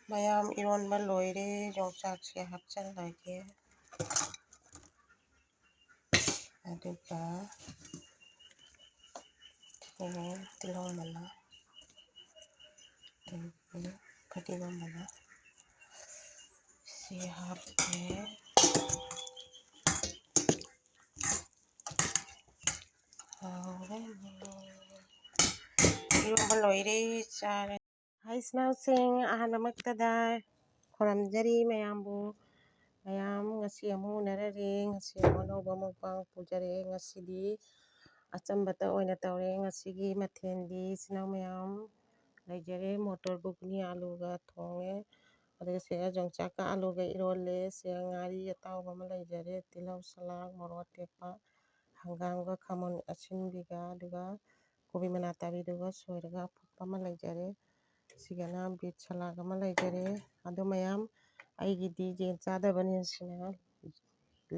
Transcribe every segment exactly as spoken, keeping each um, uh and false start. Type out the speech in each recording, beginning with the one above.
ꯃꯌꯥꯝ, ꯏꯔꯣꯟꯕ ꯂꯣꯏꯔꯦ꯫ ꯌꯣꯡꯆꯥꯛꯁꯦ ꯍꯥꯞꯆꯤꯜꯂꯒꯦ꯫ ꯑꯗꯨꯒ ꯁꯤꯅ ꯇꯤꯜꯍꯧ ꯃꯅꯥ, ꯑꯗꯒꯤ ꯐꯗꯤꯒꯣꯝ ꯃꯅꯥ ꯁꯤ ꯍꯥꯞꯄꯦ꯫ ꯍꯥꯎꯔꯅꯤ꯫ ꯏꯔꯣꯟꯕ ꯂꯣꯏꯔꯦ, ꯆꯥꯔꯦ꯫ ꯍꯥꯏ ꯏꯆꯤꯟ ꯏꯅꯥꯎꯁꯤꯡ, ꯑꯍꯥꯟꯕꯃꯛꯇꯗ ꯈꯨꯔꯨꯝꯖꯔꯤ ꯃꯌꯥꯝꯕꯨ꯫ ꯃꯌꯥꯝ ꯉꯁꯤ ꯑꯃꯨꯛ ꯎꯅꯔꯔꯦ꯫ ꯉꯁꯤ ꯑꯃꯨꯛ ꯑꯅꯧꯕ mukbang ꯄꯨꯖꯔꯛꯑꯦ꯫ ꯉꯁꯤꯗꯤ ꯑꯆꯝꯕꯇ ꯑꯣꯏꯅ ꯇꯧꯔꯦ꯫ ꯉꯁꯤꯒꯤ ꯃꯊꯦꯜꯗꯤ ꯏꯆꯤꯟ ꯏꯅꯥꯎ ꯃꯌꯥꯝ ꯂꯩꯖꯔꯦ꯫ ꯃꯣꯇꯣꯔ ꯒꯨꯒꯅꯤ ꯑꯂꯨꯒ ꯊꯣꯡꯉꯦ꯫ ꯑꯗꯨꯒ ꯁꯤꯗ ꯌꯣꯡꯆꯥꯛꯀ ꯑꯂꯨꯒ ꯏꯔꯣꯜꯂꯦ꯫ ꯁꯤꯗ ꯉꯥꯔꯤ ꯑꯇꯥꯎꯕ ꯑꯃ ꯂꯩꯖꯔꯦ꯫ ꯇꯤꯜꯍꯧ, ꯆꯅꯝ, ꯃꯣꯔꯣꯛ ꯑꯇꯦꯛꯄ, ꯍꯪꯒꯥꯝꯒ ꯈꯥꯃꯦꯟ ꯑꯁꯤꯟꯕꯤꯒ, ꯑꯗꯨꯒ ꯀꯣꯕꯤ ꯃꯅꯥ ꯇꯥꯕꯤꯗꯨꯒ ꯁꯣꯏꯔꯒ ꯑꯐꯨꯠꯄ ꯑꯃ ꯂꯩꯖꯔꯦ꯫ ꯁꯤꯒꯅ beet salad ꯑꯃ ꯂꯩꯖꯔꯦ꯫ ꯑꯗꯨ ꯃꯌꯥꯝ, ꯑꯩꯒꯤꯗꯤ ꯌꯦꯟ ꯆꯥꯗꯕꯅꯤꯅ ꯁꯤꯅ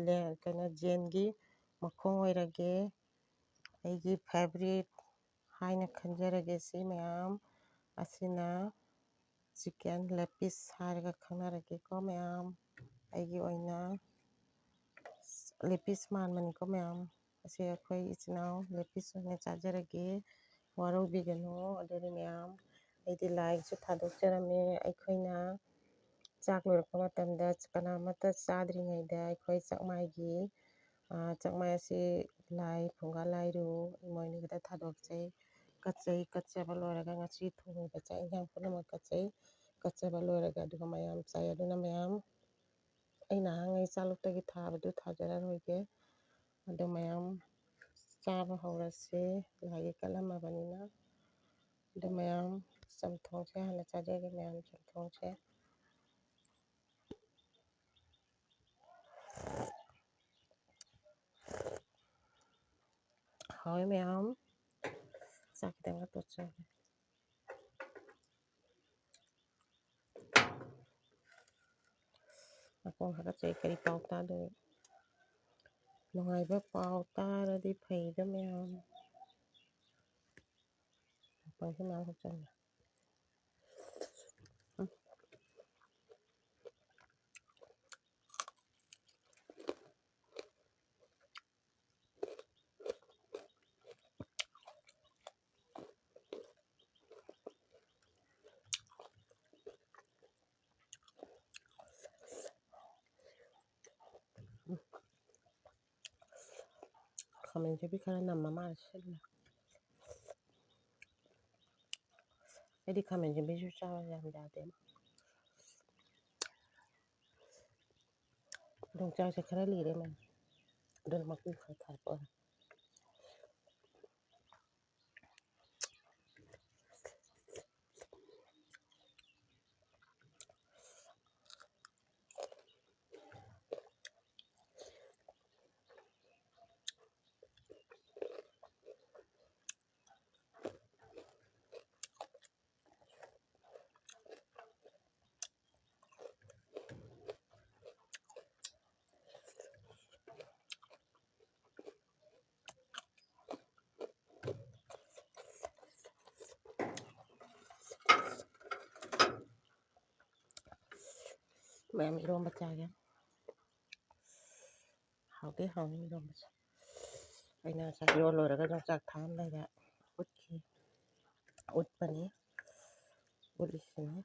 ꯂꯦ-, ꯀꯩꯅꯣ, ꯌꯦꯟꯒꯤ ꯃꯈꯣꯡ ꯑꯣꯏꯔꯒꯦ꯫ ꯑꯩꯒꯤ favourite ꯍꯥꯏꯅ ꯈꯟꯖꯔꯒꯦ ꯁꯤ ꯃꯌꯥꯝ꯫ ꯑꯁꯤꯅ chicken leg piece ꯍꯥꯏꯔꯒ ꯈꯪꯅꯔꯒꯦꯀꯣ ꯃꯌꯥꯝ꯫ ꯑꯩꯒꯤ ꯑꯣꯏꯅ leg piece ꯃꯥꯟꯕꯅꯤꯀꯣ ꯃꯌꯥꯝ꯫ ꯑꯁꯤ ꯑꯩꯈꯣꯏ ꯏꯆꯤꯟ ꯏꯅꯥꯎ leg piece ꯑꯣꯏꯅ ꯆꯥꯖꯔꯒꯦ, ꯋꯥꯔꯧꯕꯤꯒꯅꯨ꯫ ꯑꯗꯨꯗꯤ ꯃꯌꯥꯝ, ꯑꯩꯗꯤ ꯂꯥꯏꯁꯨ ꯊꯥꯗꯣꯛꯆꯔꯝꯃꯦ꯫ ꯑꯩꯈꯣꯏꯅ ꯆꯥꯛ ꯂꯣꯏꯔꯛꯄ ꯃꯇꯝꯗ ꯀꯅꯥꯃꯠꯇ ꯆꯥꯗ꯭ꯔꯤꯉꯩꯗ ꯑꯩꯈꯣꯏ ꯆꯥꯛꯃꯥꯏꯒꯤ, ꯑ, ꯆꯥꯛꯃꯥꯏ ꯑꯁꯤ ꯂꯥꯏ, ꯐꯨꯡꯒꯥ ꯂꯥꯏꯔꯨ, ꯏꯃꯣꯏꯅꯨꯗ ꯊꯥꯗꯣꯛꯆꯩ, ꯀꯠꯆꯩ꯫ ꯀꯠꯆꯕ ꯂꯣꯏꯔꯒ ꯉꯁꯤ ꯊꯣꯡꯉꯤꯕ ꯆꯥꯛ ꯏꯟꯁꯥꯡ ꯄꯨꯝꯅꯃꯛ ꯀꯠꯆꯩ꯫ ꯀꯠꯆꯕ ꯂꯣꯏꯔꯒ ꯑꯗꯨꯒ ꯃꯌꯥꯝ ꯆꯥꯏ꯫ ꯑꯗꯨꯅ ꯃꯌꯥꯝ, ꯑꯩ ꯅꯍꯥꯟꯉꯩ ꯆꯥꯂꯨꯛꯇꯒꯤ ꯊꯥꯕꯗꯨ ꯊꯥꯖꯔꯔꯣꯏꯒꯦ꯫ ꯑꯗꯨ ꯃꯌꯥꯝ ꯆꯥꯕ ꯍꯧꯔꯁꯤ, ꯂꯥꯏꯒꯤ ꯀꯠꯂꯝꯃꯕꯅꯤꯅ꯫ ꯑꯗꯨ ꯃꯌꯥꯝ ꯆꯝꯊꯣꯡꯁꯦ ꯍꯥꯟꯅ ꯆꯥꯖꯒꯦ, ꯃꯌꯥꯝ ꯆꯝꯊꯣꯡꯁꯦ꯫ ꯍꯥꯎꯋꯦ ꯃꯌꯥꯝ꯫ ꯆꯥꯛ ꯈꯤꯇꯪꯒ ꯇꯣꯠꯆꯒꯦ꯫ ꯅꯥꯀꯣꯡ ꯍꯥꯀꯠꯆꯩ, ꯀꯔꯤ ꯄꯥꯎ ꯇꯥꯗꯣꯏꯅꯣ? ꯅꯨꯡꯉꯥꯏꯕ ꯄꯥꯎ ꯇꯥꯔꯗꯤ ꯐꯩꯗ ꯃꯌꯥꯝ꯫ ꯅꯥꯀꯣꯡꯁꯦ ꯃꯌꯥꯝ ꯍꯥꯀꯠꯆꯩ꯫ ꯎꯝ꯫ ꯈꯥꯃꯦꯟ ꯑꯁꯤꯟꯕꯤ ꯈꯔ ꯅꯝꯃ ꯃꯥꯜꯂꯦ, ꯁꯤꯜꯂꯦ꯫ ꯑꯩꯗꯤ ꯈꯥꯃꯦꯟ ꯑꯁꯤꯟꯕꯤꯁꯨ ꯆꯥꯕ ꯌꯥꯝ ꯌꯥꯗꯦ꯫ ꯌꯣꯡꯆꯥꯛꯁꯦ ꯈꯔ ꯂꯤꯔꯦ ꯃꯥ꯫ ꯑꯗꯨꯅ ꯃꯀꯨ ꯈꯔ ꯊꯥꯔꯛꯄ ꯑꯣꯏꯔꯦ꯫ ꯃꯌꯥꯝ ꯏꯔꯣꯝꯕ ꯆꯥꯒꯦ꯫ ꯍꯥꯎꯗꯤ ꯍꯥꯎꯅꯤ ꯏꯔꯣꯝꯕꯁꯦ꯫ ꯑꯩꯅ ꯉꯁꯥꯏ ꯏꯔꯣꯜ ꯂꯣꯏꯔꯒ ꯌꯣꯡꯆꯥꯛ ꯊꯥ ꯑꯃ ꯂꯩꯔꯦ꯫ ꯎꯠꯈꯤ꯫ ꯎꯠꯄꯅꯤ꯫ ꯎꯠꯂꯤꯁꯤꯅꯤ꯫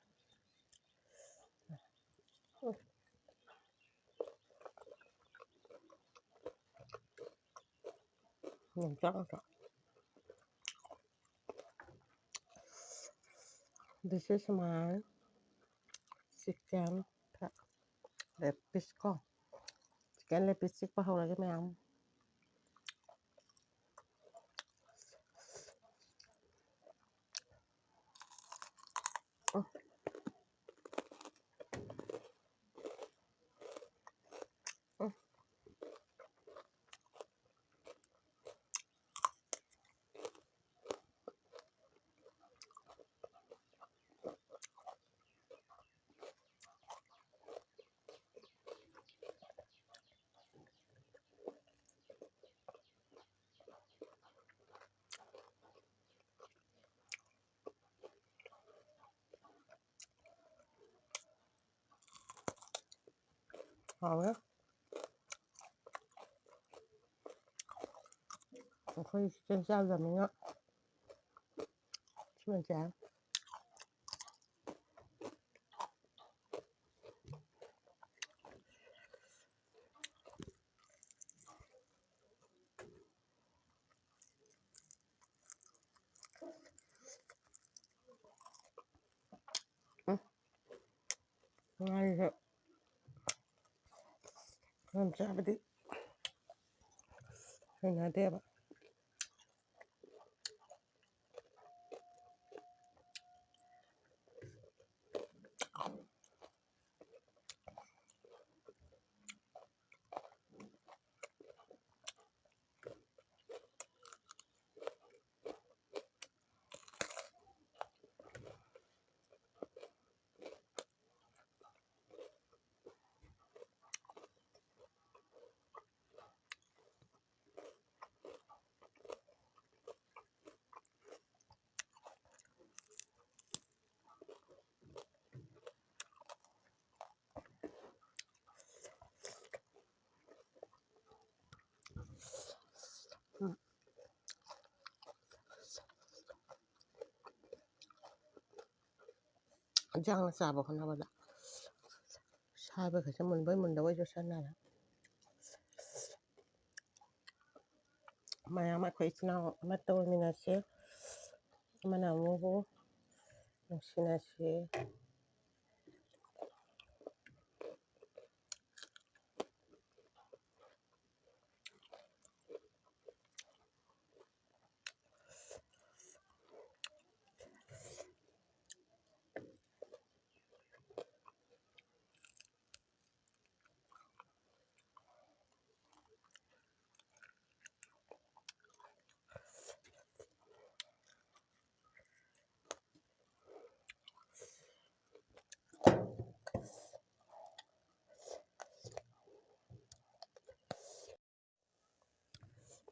ꯌꯣꯡꯆꯥꯛ ꯉꯥꯛꯇ꯫ This is my chicken leg piece ꯀꯣ꯫ Chicken leg piece ꯆꯤꯛꯄ ꯍꯧꯔꯒꯦ ꯃꯌꯥꯝ꯫ ꯍꯥꯎꯋꯦ꯫ ꯑꯩꯈꯣꯏ chicken ꯆꯥꯗꯕꯅꯤꯅ ꯁꯤꯃ ꯆꯥꯏ꯫ ꯉꯥꯔꯤꯁꯦ ꯌꯥꯝ ꯆꯥꯕꯗꯤ ꯍꯩꯅꯗꯦꯕ꯫ ꯏꯟꯖꯥꯡꯅ ꯆꯥꯕ ꯍꯣꯠꯅꯕꯗ ꯁꯥꯏꯕꯈꯩꯁꯦ ꯃꯨꯟꯕꯣꯏ ꯃꯨꯟꯗꯕꯣꯏ ꯆꯨꯁꯟꯅꯔꯦ꯫ ꯃꯌꯥꯝ ꯑꯩꯈꯣꯏ ꯏꯆꯤꯟ ꯏꯅꯥꯎ ꯑꯃꯠꯇ ꯑꯣꯏꯃꯤꯟꯅꯁꯤ, ꯑꯃꯅ ꯑꯃꯕꯨ ꯅꯨꯡꯁꯤꯅꯁꯤ꯫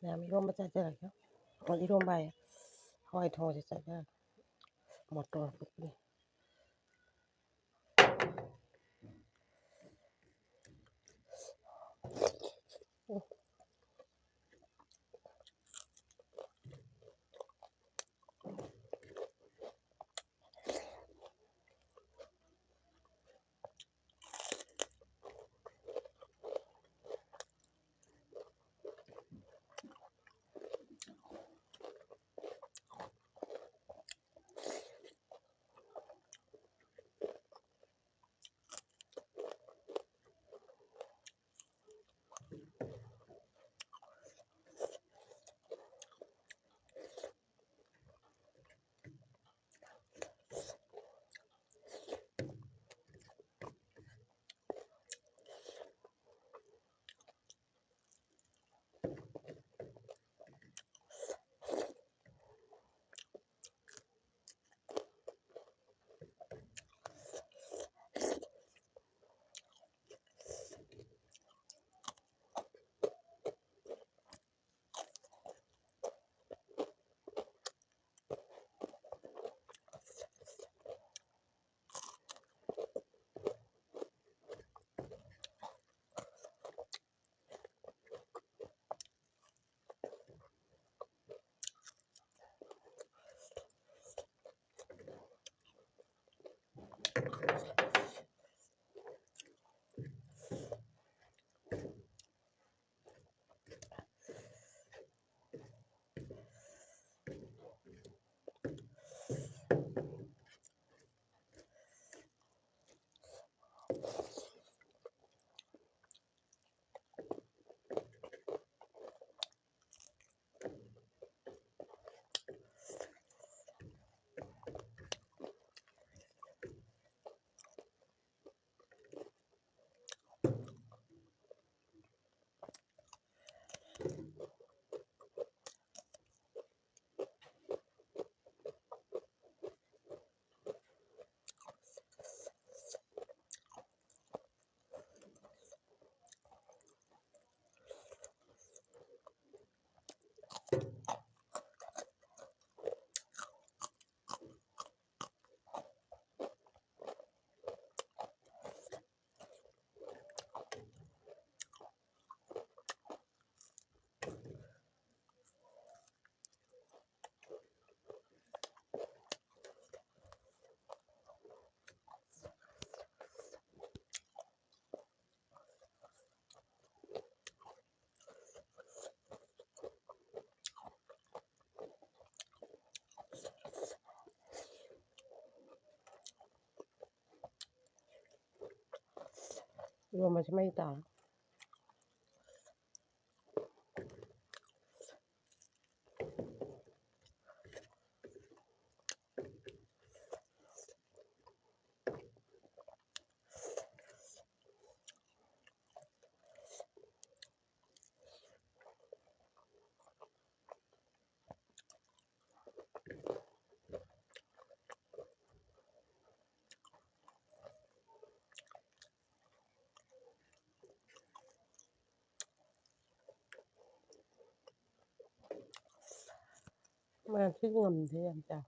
ꯃꯌꯥꯝ ꯏꯔꯣꯝꯕ ꯆꯥꯖꯔꯒꯦ꯫ ꯑꯣ, ꯏꯔꯣꯝꯕ ꯍꯥꯏꯌꯦ, ꯍꯋꯥꯏ ꯊꯣꯡꯕꯁꯦ ꯆꯥꯖꯔꯒꯦ꯫ ꯃꯣꯇꯣꯔ ꯑꯐꯨꯠꯄꯅꯦ꯫ ꯏꯔꯣꯝꯕꯁꯤ ꯃꯩ ꯇꯥ꯫ ꯃꯌꯥꯝꯁꯤ ꯉꯝꯗꯦ ꯌꯥꯝ ꯆꯥ꯫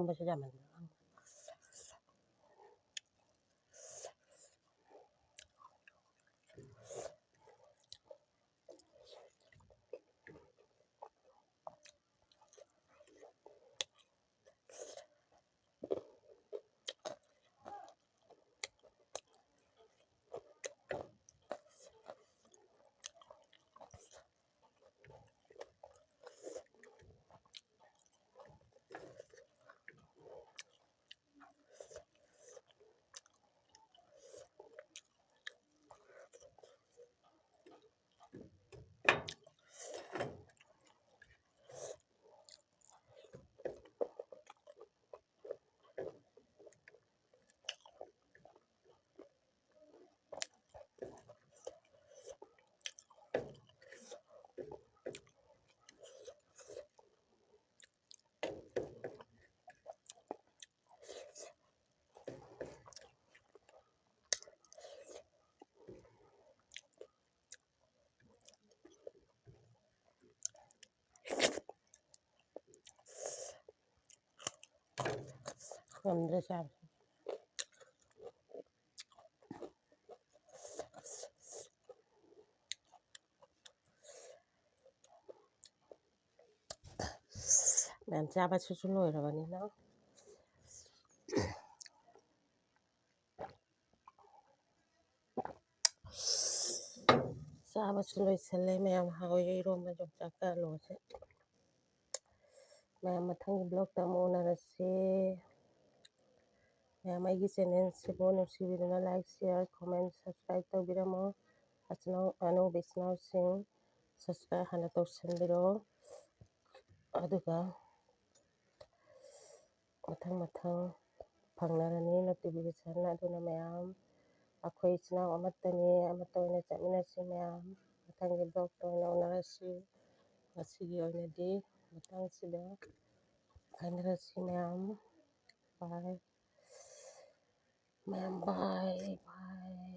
ꯊꯣꯡꯕꯁꯨ ꯌꯥꯝꯃꯟꯗꯅ꯫ ꯉꯝꯗ꯭ꯔꯦ ꯆꯥꯕ꯫ ꯃꯌꯥꯝ ꯆꯥꯕꯁꯤꯁꯨ ꯂꯣꯏꯔꯕꯅꯤꯅ꯫ ꯆꯥꯕꯁꯨ ꯂꯣꯏꯁꯜꯂꯦ꯫ ꯃꯌꯥꯝ ꯍꯥꯎꯋꯦ ꯏꯔꯣꯝꯕ ꯌꯣꯡꯆꯥꯛꯀ ꯑꯂꯨꯁꯦ꯫ ꯃꯌꯥꯝ ꯃꯊꯪꯒꯤ vlogꯇ ꯑꯃꯨꯛ ꯎꯅꯔꯁꯦ꯫ ꯃꯌꯥꯝ ꯑꯩꯒꯤ channelꯁꯤꯕꯨ ꯅꯨꯡꯁꯤꯕꯤꯗꯨꯅ like, share, comment, subscribe ꯇꯧꯕꯤꯔꯝꯃꯣ꯫ ꯑꯆꯤꯟ ꯑꯅꯧꯕ ꯏꯆꯤꯟ ꯏꯅꯥꯎꯁꯤꯡ subscribe ꯍꯥꯟꯅ ꯇꯧꯁꯟꯕꯤꯔꯣ꯫ ꯑꯗꯨꯒ ꯃꯊꯪ ꯃꯊꯪ ꯐꯪꯅꯔꯅꯤ notification꯫ ꯑꯗꯨꯅ ꯃꯌꯥꯝ ꯑꯩꯈꯣꯏ ꯏꯆꯤꯟ ꯏꯅꯥꯎ ꯑꯃꯠꯇꯅꯤ, ꯑꯃꯠꯇ ꯑꯣꯏꯅ ꯆꯠꯃꯤꯟꯅꯁꯤ ꯃꯌꯥꯝ꯫ ꯃꯊꯪꯒꯤ vlogꯇ ꯑꯣꯏꯅ ꯎꯅꯔꯁꯤ꯫ ꯉꯁꯤꯒꯤ ꯑꯣꯏꯅꯗꯤ ꯃꯇꯥꯡꯁꯤꯗ ꯀꯥꯏꯅꯔꯁꯤ ꯃꯌꯥꯝ꯫ Bye꯫ ꯃꯌꯥꯝ bye, bye꯫